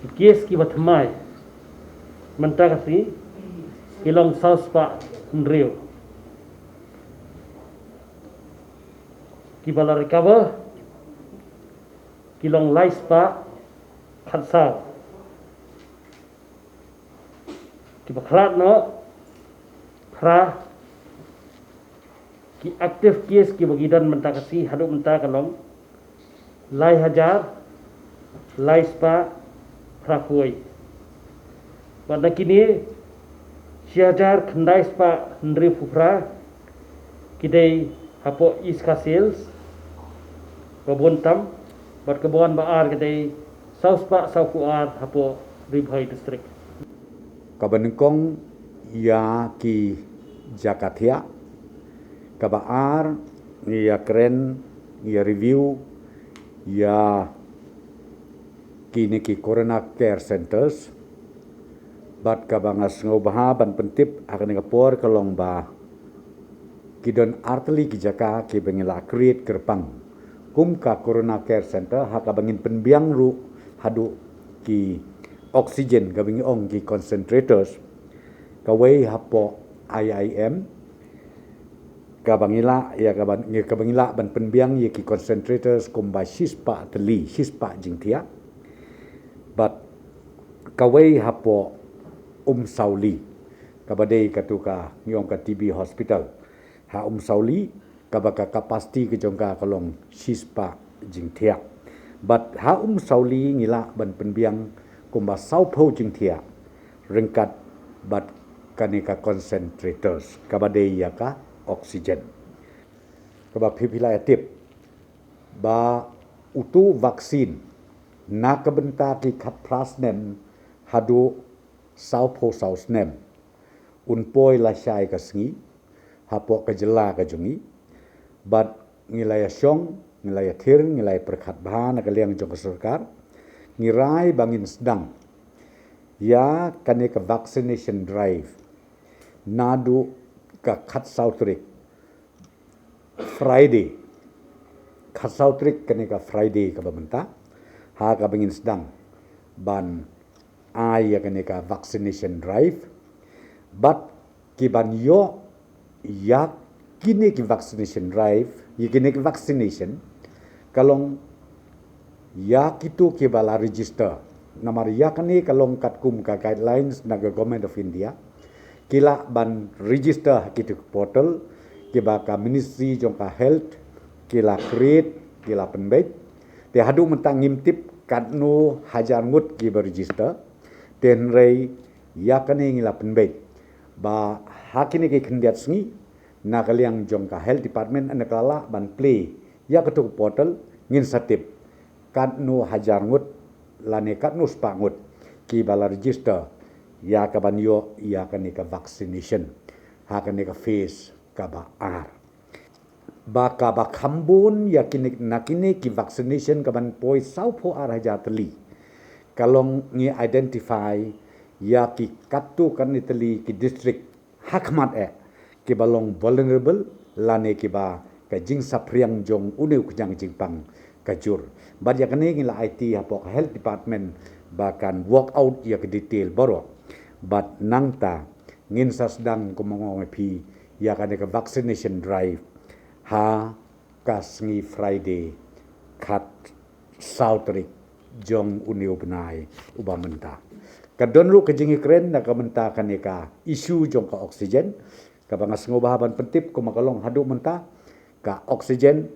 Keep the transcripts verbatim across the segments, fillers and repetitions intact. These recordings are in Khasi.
Ki kes kiba thymmai mynta ka sngi ki long saw spah hynriew. Kiba la recover ki long lai spah khatsaw. Kiba khlad noh phra. Ki active case kiba ki don mynta ka sngi haduh mynta ka long lai hajar lai spah phra phew. Bad na kine shi hajar khyndai spah hynriewphew phra ki dei hapoh East Khasi Hills ba bun tam, bad kaba wan ba ar ki dei saw spah sawphew ar hapoh Ri Bhoi District. Kaba nyngkong ïa ki jaka thiah, kaba ar ngi ïa kren, ngi ïa review ïa kine ki Corona Care Centers. Bad kaba nga sngewbha ban pyntip ha kane ka por ka long ba ki don artylli ki jaka kiba ngi la create kyrpang kum ka Corona Care Center, ha kaba ngin pynbiang ruh haduh ki oxygen, kaba ngi ong ki concentrators, kawei hapoh I I M, kaba ngi lah ïa kaba ngi, kaba ngi lah ban pynbiang ïa ki concentrators kumba shispah tylli, shispah jingthiah. Bad kawei hapoh Umsawli, kaba dei katu ka ngi ong ka T B hospital ha Umsawli, kaba ka capacity ka jong ka ka long shispah jingthiah. Bad ha Umsawli ngi lah ban pynbiang kumba sawphew jingthiah ryngkat bad kane ka concentrators, kaba dei ïa ka oxygen. Kaba phi phi la ïa tip ba utu vaccine na ka bynta ki khatphra snem haduh sawphew saw snem un poi lashai ka sngi hapoh ka jylla ka jong ngi. Bad ngi la ïa shong, ngi la ïa thir, ngi la ïa pyrkhat bha na ka liang jong ka sorkar, ngi rai ba ngin sdang ïa kane ka vaccination drive naduh ka khatsaw tarik, Friday, khatsaw tarik, kane ka Friday kaba mynta, ha kaba ngin sdang ban ai ïa kane ka vaccination drive. Bad ki ban ïoh ïa kine ki vaccination drive, ïa kine ki vaccination, ka long ïa kitu kiba la register. Namar ïa kane ka long katkum ka guidelines na ka Government of India. Ki lah ban register ha kitu portal kiba ka Ministry jong ka Health ki la create, ki la pynbeit. Te haduh mynta ngim tip katno hajar ngut kiba register. Te hynrei ïa kane ngi la pynbeit ba ha kine ki khyndiat sngi na ka liang jong ka Health Department, ynda ka la lah ban plie ïa katu ka portal, ngin sa tip katno hajar ngut lane katno spah ngut kiba la register ïa ka ban ïoh ïa kane ka vaccination ha kane ka phase kaba ar. Ba kaba kham bun ïa kine, na kine ki vaccination ka ban poi sawphew ar hajar tylli, ka long ngi identify ïa ki katto katne tylli ki district ha khmat eh kiba long vulnerable lane kiba ka jingsaphriang jong une u khñiang jingpang ka jur. Bad ïa kane ngi la aiti hapoh ka Health Department ba kan work out ïa ka detail baroh. Bad nangta ngin sa sdang, kumba nga ong ïa phi, ïa kane ka vaccination drive ha ka sngi Friday khatsaw tarik jong une u bnai uba mynta. Ka don ruh ka jingïakren na ka bynta kane ka issue jong ka oxygen, kaba nga sngewbha ban pyntip kumba ka long haduh mynta, ka oxygen,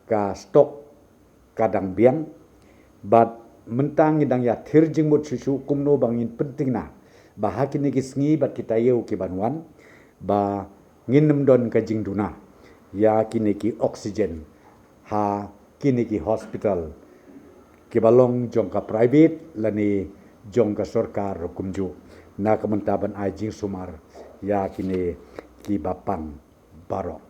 ka stock ka dang biang. Bad mynta ngi dang ïathir jingmut shuh shuh kumno ba ngin pyntikna ba ha kine ki sngi bad ki taïew ki ban wan ba ngin ym don ka jingduna ïa kine ki oxygen ha kine ki hospital kiba long jong ka private lane jong ka sorkar ruh kumjuh, na ka bynta ban ai jingsumar ïa kine kiba pang baroh.